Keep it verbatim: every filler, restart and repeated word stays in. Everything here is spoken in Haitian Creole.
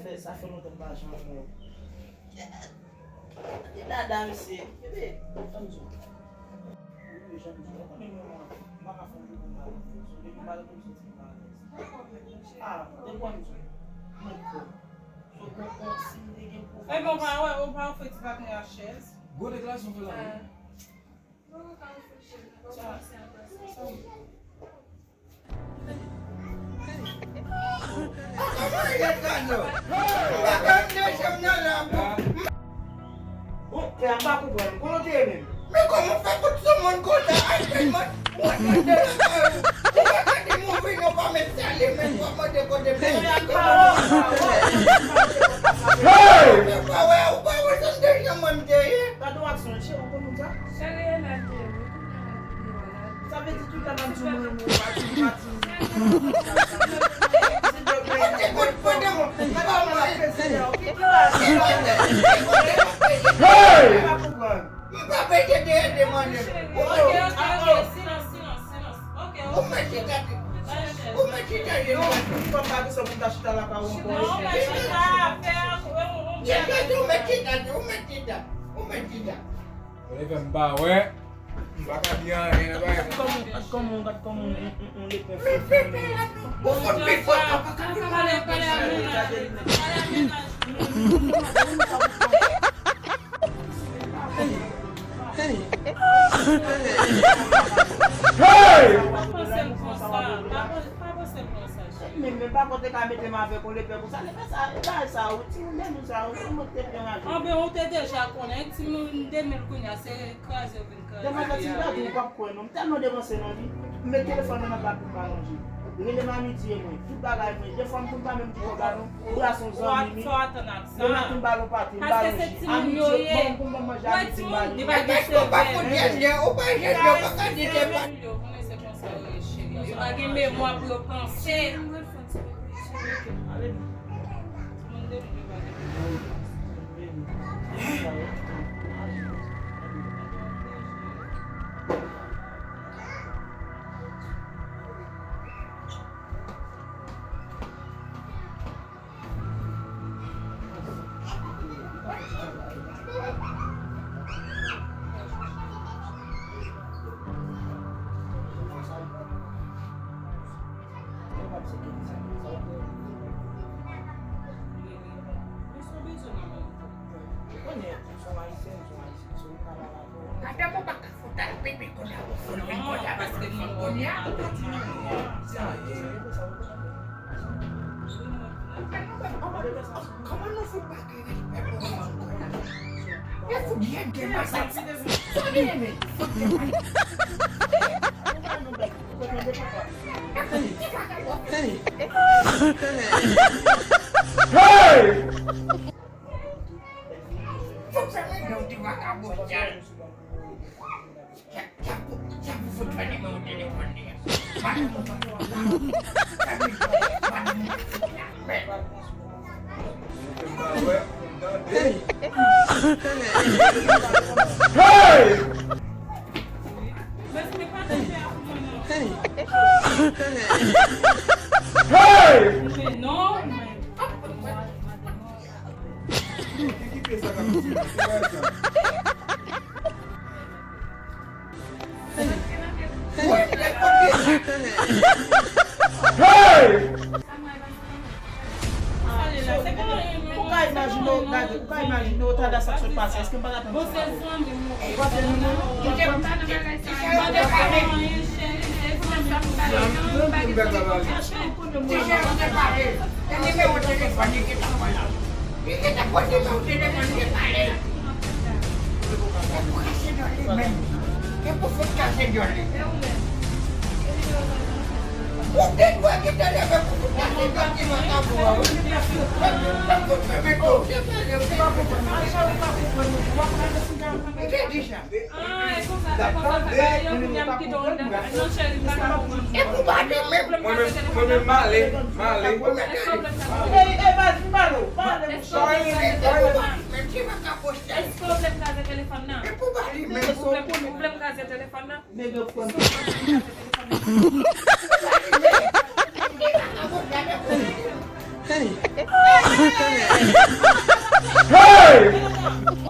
fè, sa fè lontan m pa janm wè w. E dada, mesye. Ebe, tann di w. Wi, wi, jan m di w. Ou konnen mwen, mwen, m pa ka fè yon jou pou m pa tande w. So, depi m pa tande w, m santi m pa alèz. Ah, depi w ap di w. Mwen kwè. So, bon, bon, si m te gen pwoblèm. Ebe, ou pa wè, ou pa ofri ti patnè a chèz. Gwo deklarasyon fè la, wi. Bon, frè, m pa konprann. Kote w te ye menm? Men kòman w fè fout sou moun konsa? Ay, tèlman, mwen tande la kay ou. Ou pa tande m, ou vini, ou pa menm salye, menm pa mande kote m te ye. Hey! Ou pa wè, ou pa wè se de jan mwen m te ye. Gade w aksyon, cheri, ou konn moun sa? Cheri, e la te, wi. Sa vle di tout tan m ap di w mwen renmen w, pa di m, pa di m. Silvouplè, pandan mwen, pandan mwen, Yo, m pa gen sa pou m ta chita lakay ou ankò. Non, pa chita, fè yon, yon, yon Ou mèt chita, ou mèt chita, ou mèt chita. Ou leve m pa wè. M pa ka di anyen nan bagay sa. Gad kòman, gad kòman, gad kòman yon, yon, yon, yon lepè fè fè. Ou fout pi fò, papa, gad kòman. Pa panse l konsa, pa panse, pa panse l konsa, cheri. Men, men pa konte ka mete m avèk yon lepè konsa, lepè sa, e bagay sa, ou timoun de nou sa, ou mwen te byen raje. Anben, ou te deja konnen, timoun de mil kounye a, se kraze yo vin kraze. Demwazèl, si m ta di w, ou p ap kwè non, m tèlman depanse nan li, m met telefòn nan nan plat pou m pa manje. Rele m a midi e mwen, tout bagay mwen, defwa m konn pa menm di kòb la non. Ou bras yon zanmi, wi. Sa w atann ak sa? Yo nan tou m ba l yon pati, m ba l yon ji. A midi, bon, pou m ban manje a midi, m ba l yon. Li pa gen sèvèl. Ou pa gen sèvèl, ou pa gen sèvèl, ou pa gen sèvèl. Yo pa gen memwa pou yo panse. Ale. Moun de Bondye pa gen memwa. Madanm ou pa ka fout al pipi kounye a, ou fout vin kounye a, paske nou kounye a. Kòman nou fout pa gen respè pou moun kounye a? E fout jèn ke masak. Sa li renmen. Fout jèn. Hey! Fòk sa mwen nan ti vakabon sa. Sa, sa pou, sa pou fout fè nimewo telefòn li a. Madanm ou pa, madanm ou pa, madanm ou pa. Hey! Hey! Hey! Hey! Ou ka imajine w gade, ou ka imajine w tande sa k sot pase. Èske m pa t ap tann sa? Ou panse nou menm? Ou panse nou menm? Ti jèn ou te pale. E nimewo telefòn li ki t ap pran la. Li ki t ap pran nimewo telefòn li te pale. E pou kase djòl li menm. E pou fout kase djòl li. Ou te dwe kite leve pou fout kase djòl ti vakabon an wi. Mwen fout fè men tou. Ou te di sa. Ah, e konsa, se konsa sa va ye, kounye a m kite w nan, non, cheri, m pa ka konprann. E pou pa de menm. Mwen menm, mwen menm, m ale, m ale. Èske w vle m kraze telefòn nan? Èske w vle m kraze telefòn nan? Èske w vle m kraze telefòn nan? Hey! Hey!